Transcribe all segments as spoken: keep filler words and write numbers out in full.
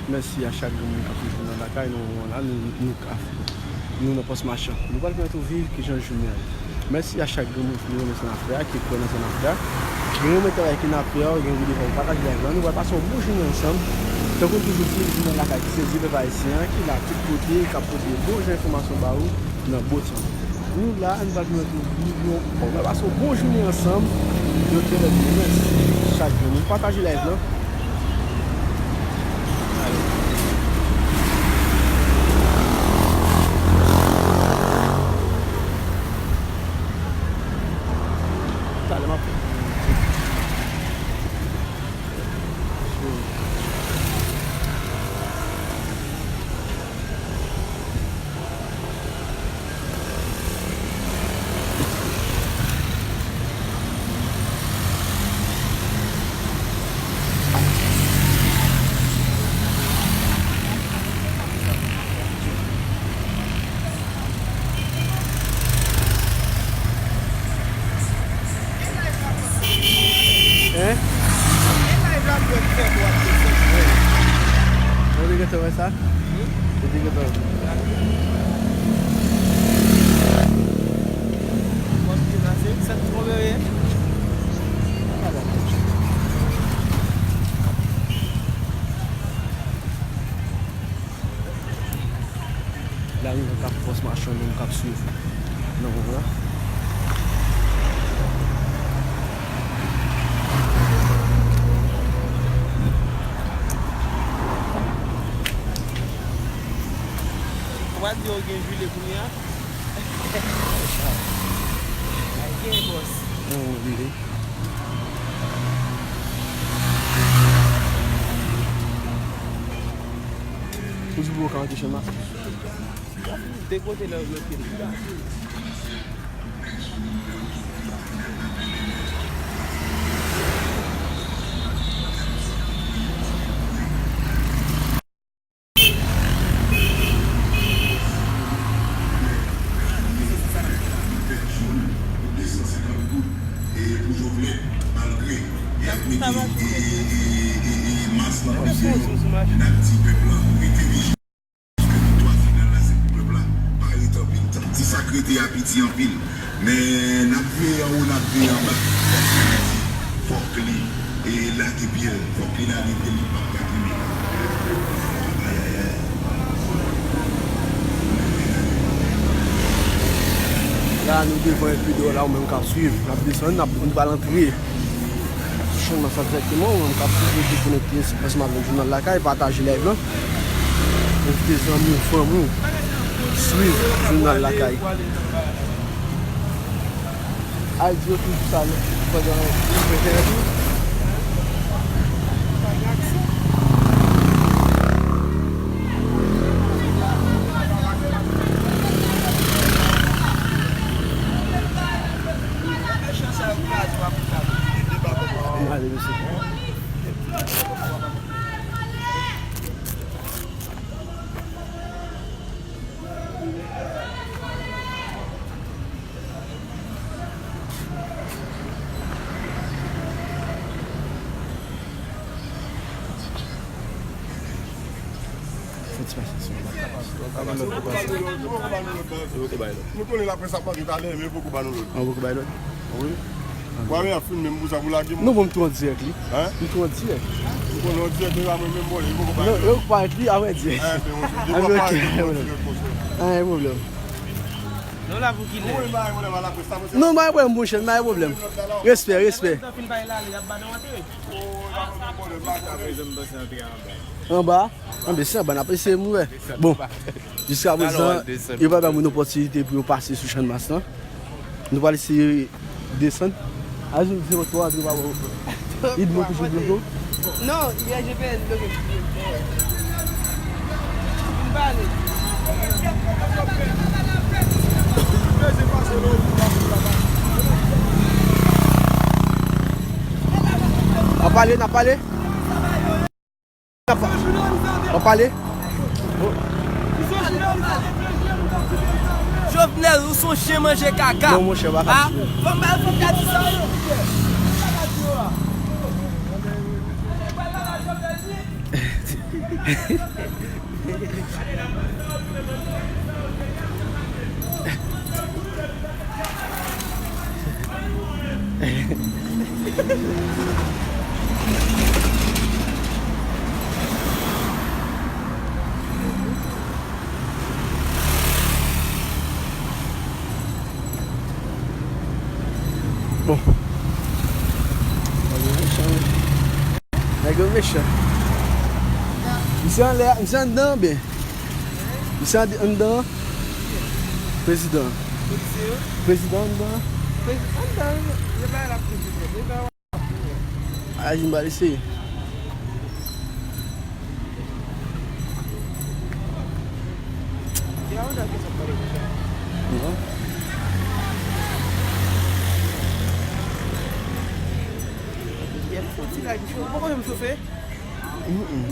Mèsi a chak grenn moun k ap toujou nan lakay nou, la, nou, nou ka fè. Nou nan Pòs Machan. Nou pral fè yon tou viv kijan jounen an ye. Mèsi a chak grenn moun ki renmen sa n ap fè a, ki kwè nan sa n ap fè a. Ki renmen travay ke n ap fè a, ou gen pou devan ou pataje live la. Nou pral pase yon bon jounen ansanm. Tankou m toujou di, jounen lakay ki se di pèp ayisyen an, ki la tout kote, k ap pote bon jan enfòmasyon ba ou nan bon tan. Nou la, nou pral fè yon tou viv yon, nou pral pase yon bon jounen ansanm. Yo te lè di mèsi chak grenn moun. Pataje live la. Talè m ap Hein? Ou te gentan wè sa? Ou te gentan wè. La, nou k ap Pòs Machan, nou k ap swiv nan moman la. Ou pa di yo gen jile kounye a? Ay, gen bòs. Yon vire. Ou di pou yo ka antre chanm la? De kote lè yo bloke l. Ti sa k rete a piti anpil. Men n ap veye anwo, n ap veye anba. Fòk li, e, lage pye l. Fòk li lage pye l, li p ap ka kenbe. Ayayay. La, nou devan enpe dèyè la, ou menm k ap swiv. N ap desann, n ap, nou pral antre sou chanm nan sa dirèkteman, ou menm k ap swiv, rete konekte ansanm avèk Jounal Lakay, pataje live lan. Envite zanmi w, fanmi w, swiv Jounal Lakay. Al di yo toujou sa, non, pandan nou fè tou. Fè ti pasyans. Nou konnen laprès ap antre talè, men yo poko ba nou lòd. An poko bay lòd? Wi. Wa men ap filme m pou sa pou lage m. Non, bon, m tou an dirèk li. Hein? M tou an dirèk. Ou konnen an dirèk, men pa mwen menm, bon, li poko ba nou lòd. Yo pa ak li, a vrè di. Hein, men, ok, ok. An, gen pwoblèm. Non, la pou ki lè? Non, pa gen pwoblèm, monchè, pa gen pwoblèm. Respè, respè. Anba? Anbe se anba n ap eseye mouri. Bon, jiska prezan, yo pa bay moun opòtinite pou yo pase sou Channmas lan. Nou pral eseye desann. A, se, se twò antre pa bon. Idmo toujou bloke w? Non, gen G P S bloke. M pale. N ap pale, n ap pale. W ap pale? Jovenel, ou se yon chen manje kaka. Non, monchè, pa ka di. Fò m ba l, fò m ka di sa. Ou pa ka di yo a. Ou pa ka di yo a. Bon. Nèg yo mechan, wi. Nèg yo mechan. Misye anlè, misye anndan oubyen? Misye anndan? Prezidan. Prezidan anndan? Prezidan anndan, wi. Yo bay la prezidan. Yo bay A, jim ba l eseye. Non. Yè m fè yon ti live, ou poko janm chofe? Mm, mm.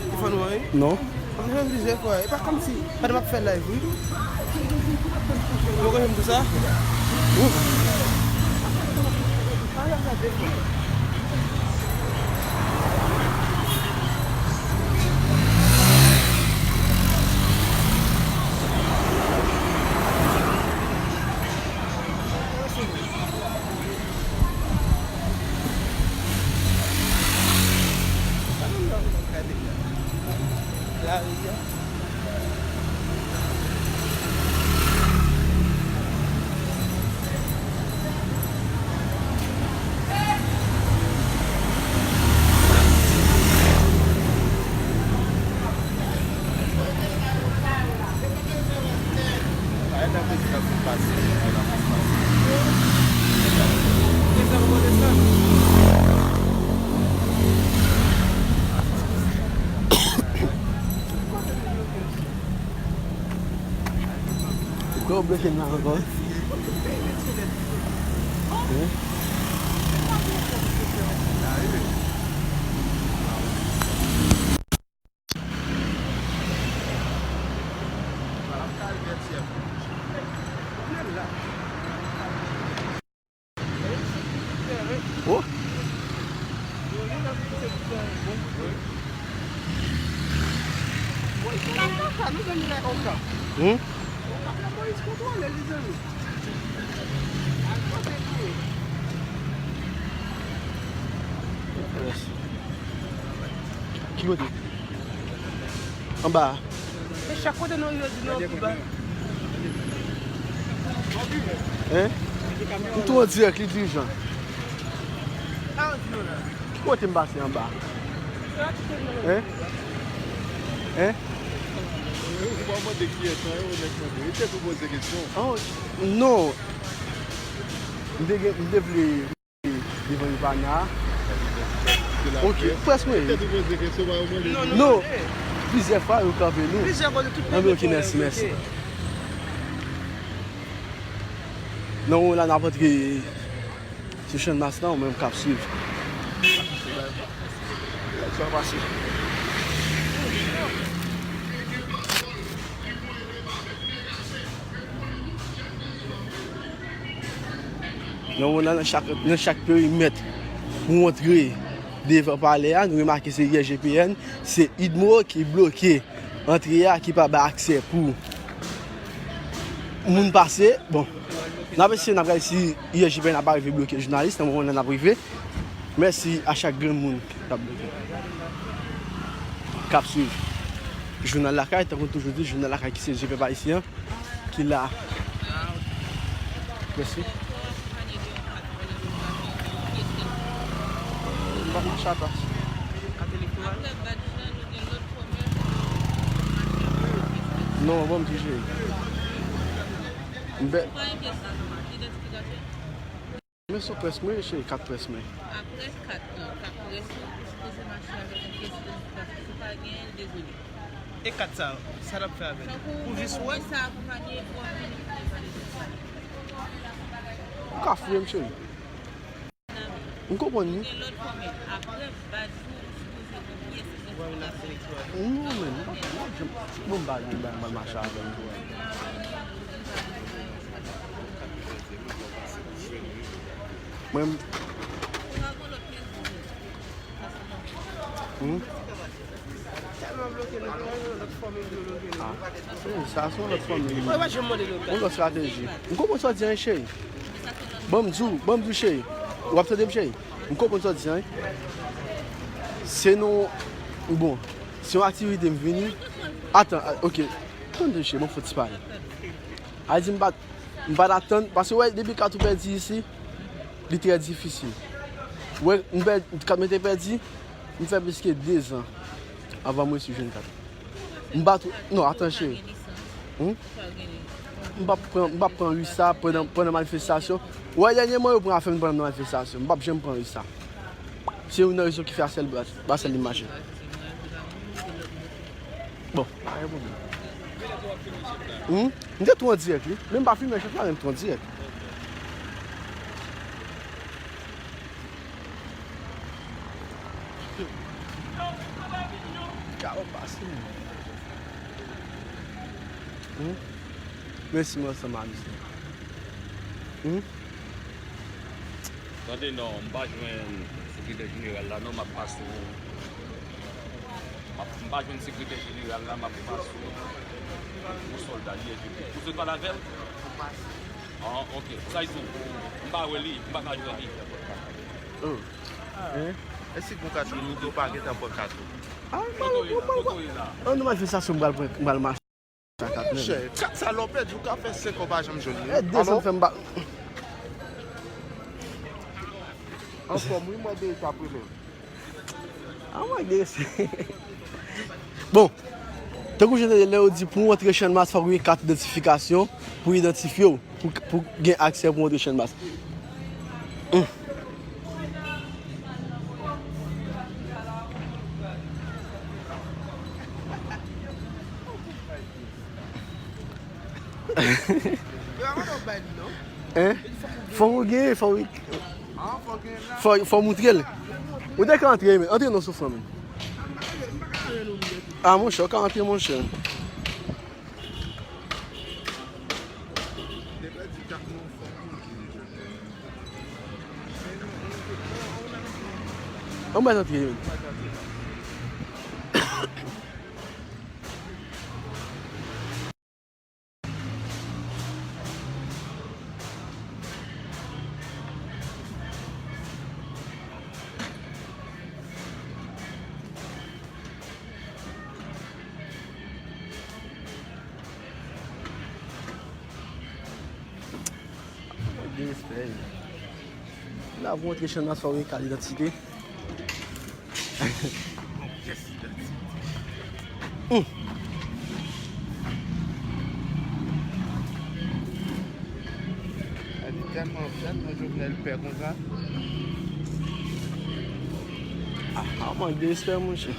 Ou fè nou anyen? Non. M te fè plizyè fwa. E pa kòmsi pandan m ap fè live, wi. Ou poko janm di sa? Mm. Lari a. Poukò yo bloke m la ankò? Hein? Oh. Hmm? Ki kote? Anba a. E chak kote nou rive di nou anpil ba. Hein? M tou an dirèk, li dijan. Ki kote m pase anba? Hein? Hein? Ou pa mande kiyès, non, ou nèk mande. Li te tou poze kesyon. Oh, non. M te gen, m te vle devan Ivana. Ok, près mwen ye. Non, plizyè fwa yo kanpe nou. Anben, ok, mèsi, mèsi. Nan moman la n ap antre sou Channmas la, ou menm k ap swiv. Sa pase. Nan moman la, nan chak, nan chak perimèt pou antre devan palè a, nou remake se I S G P N, se UDMO ki bloke antre a, ki pa bay aksè pou moun pase. Bon, n ap eseye, n ap gade si I S G P N ap arive bloke jounalis nan moman nan n ap rive. Mèsi a chak grenn moun k ap bloke, k ap swiv Jounal Lakay, tankou m toujou di, Jounal Lakay ki se je pèp ayisyen an. Ki la. Mèsi. M pa mache atas. Non, ban m ti cheri. M bè. Men sou près mwen, cheri, kat près mwen. Apre kat, non, kat près ou, ou sipoze mache avèk yon pyès idantite, paske si w pa genyen l, dezole. E kat sa, sa n ap fè avè l? Pou vis wè? Sa akonpanye pou w ap vini pou pale de sa. Ou ka fouye m, cheri. M konprann, wi. Gen lòt fòmèl. Apre, baz ou, ou sipoze gen pyès idantite. Non, men, m pa, m pa janm, bon, m pa gen bagay m pral mache avè l tou. Mwen, m, hmm? Sa se yon lòt fòmil. Yon lòt estrateji. M konprann sa w di an, cheri. Ban m di w, ban m di w, cheri. W ap tande m, cheri? M konprann sa w di an. Se nou, bon, se yon aktivite m vini. Atan, ok. Tande, cheri, ban m fè ti pale. A di m pa, m pa t atann, paske wè, depi kat ou pèdi isi, li trè difisil. Wè, m pèdi, kat mwen te pèdi, m fè plis ke dezan avan mwen resi jwenn kat. M pa tou, non, atan cheri. Hmm? M p ap pran, m p ap pran risk sa pandan, pandan manifestasyon. Wè, dènyèman, yo pran afè m pandan manifestasyon. M p ap janm pran risk sa. Se youn nan rezon ki fè Asèl, Asèl li mache. Bon, pa gen pwoblèm. Hmm? M te tou an dirèk, wi. Men m pa filme, chèf la, men m tou an dirèk. Gawon pase, men. Hmm? Mèsi, mwen ansanm a misye. Hmm? Tande non, m pa jwenn sekretè jeneral la non, m ap pase. M ap, m pa jwenn sekretè jeneral la, m ap pase yon sòlda li ye. Ou sot pale avè l? Ah, ok. Sa y di w? M pa wè li, m pa ka jwenn li. Oh. Hein? E si gon kat li, nou pa gentan pran kat ou. Ah, m pa wè, m pa wè. An nou manifestasyon, m pral pran, m pral mache. Monchè, kat sa lè w pèdi, ou ka fè senk an pa janm jwenn li. E desann fè m ba. Anfòm, wi, mwen de etap wi menm. Ah, mwen de. Bon, tankou jan tande lè yo di pou w antre Channmas, fòk ou gen kat idantifikasyon pou idantifye w, pou, pou gen aksè pou w antre Channmas. Hmm. Hein? Fò w gen, fò w, fò, fò w moutre l. Ou te ka antre, men antre non soufran, men. Ah, monchè, ou ka antre, monchè. An mwen antre, men. Gen respè, wi. La pou antre Channmas fò w gen kat idantite. Hum. Li tèlman, tèlman Jovenel pè konsa. Ah, ah, mank de respè, monchè.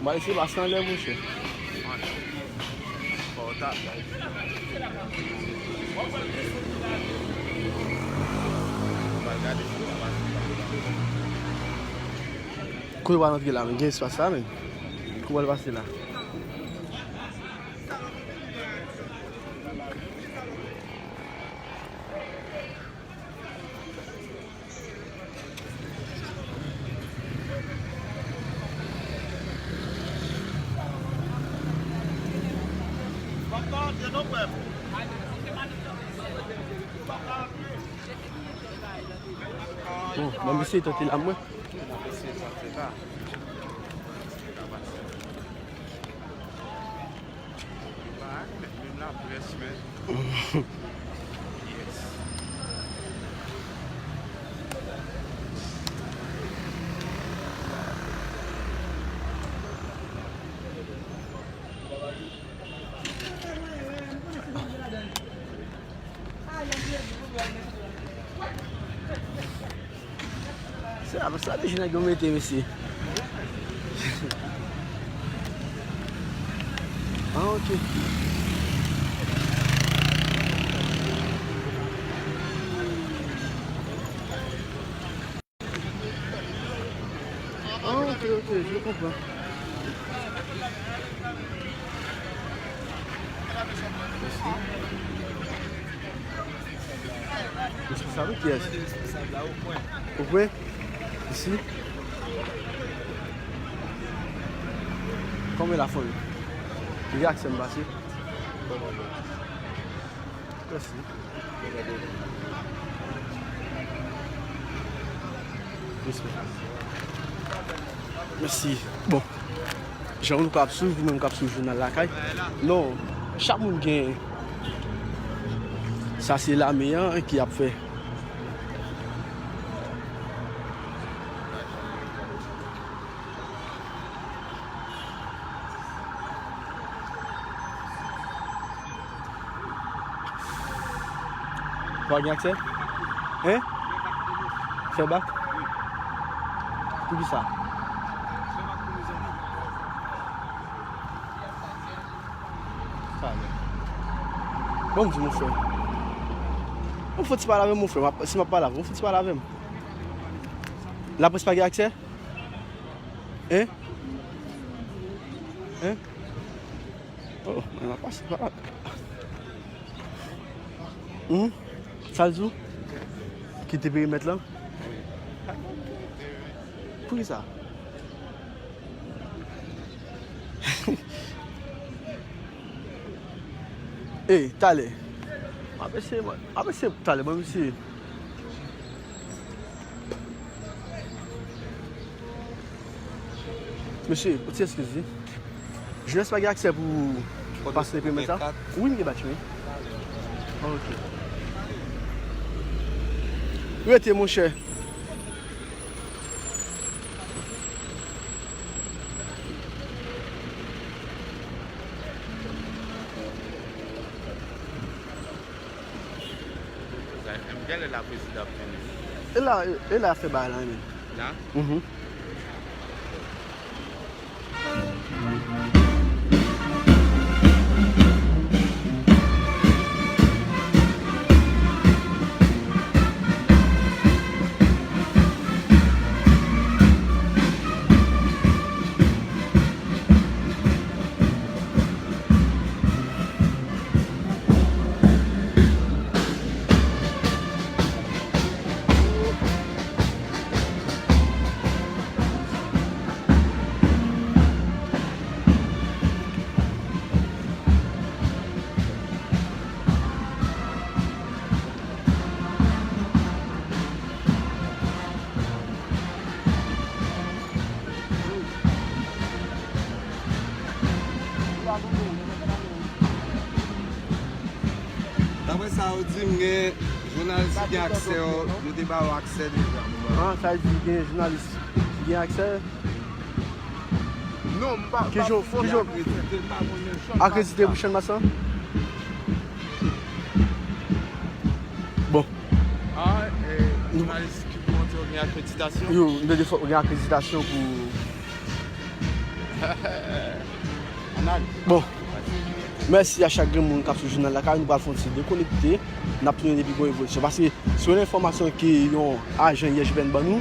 Mwen se pa san lè, monchè. Kote w al antre la, men gen espas la, men. Kote w al pase la. Bon, ban m eseye tante la, mwen. Menm laprès, men. Yes. Se ap sa de nèg yo mete, mesye. Ah, ok. Ah, ok, ok, je comprends. Responsab ou kiyès? Ou kwe? Isi? Kòman la fanmi? Li aksè m pase? Mèsi. Respè. Mèsi. Bon. Jan nou ka ap swiv, nou menm k ap swiv jounal lakay. Non, chak moun gen. Sa se lame an ki ap fè. Pa gen aksè? Hein? Fè bak? Poukisa? Bon, m di mon frè. Bon, fò ti pale avè m, mon frè. M ap, si m ap pale avè w, fò ti pale avè m. Laprès pa gen aksè? Hein? Hein? Oh, mwen ap pase pa la. Hmm? Sa l di w? Kite perimèt lan? Poukisa? Ey, talè. M ap eseye, mwen. M ap eseye talè, ban m eseye. Mesye, yon ti eskiz, wi. Jenès pa gen aksè pou pase nan perimèt sa? Wi, m gen badj, wi. Ok. Rete, monchè. Genlè la prezidan ap vini. E la, e la fè bagay la, men. La? Mhm. Daprè sa yo di m, gen jounalis ki gen aksè, yo, yo te ba yo aksè deja. Ah, sa vle di gen jounalis ki gen aksè? Non, m pa, m pa, kijan, m pa konnen, kijan akredite, m pa konnen. Akredite pou Channmas lan? Bon. Ah, eh, jounalis ki pou antre, yo gen akreditasyon? Yo, m tande fòk ou gen akreditasyon pou Bon, mèsi a chak grenn moun k ap swiv Jounal Lakay. Nou pral fè yon ti dekonekte. N ap tounen depi gon evolisyon. Paske selon enfòmasyon ke yon ajan I J P N ban nou,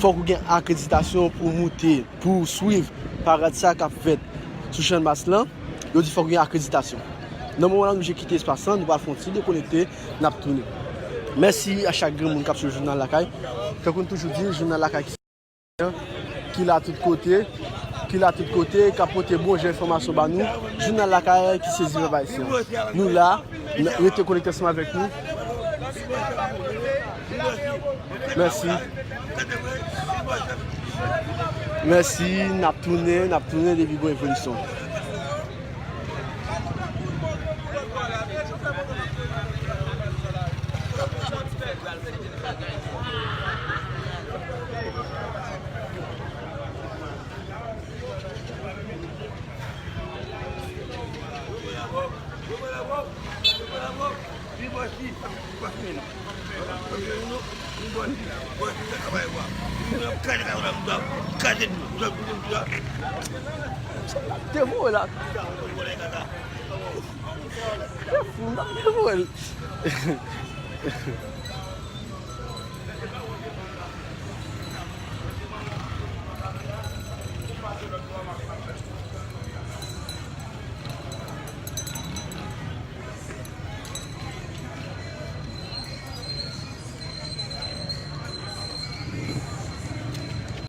fòk ou gen akreditasyon pou w moute, pou w swiv parad sa k ap fèt sou Channmas lan. Yo di fòk ou gen akreditasyon. Nan moman la, nou oblije kite espas lan, nou pral fè yon ti dekonekte, n ap tounen. Mèsi a chak grenn moun k ap swiv Jounal Lakay. Tankou n toujou di, Jounal Lakay ki ki la tout kote, ki la tout kote, k ap pote bon jan enfòmasyon ba nou. Jounal Lakay ki sezi pèp ayisyen. Nou la, n-, rete konekte ansanm avèk nou. Mèsi. Mèsi, n ap tounen, n ap tounen depi gon evolisyon. Te voye la. Te fou, te voye.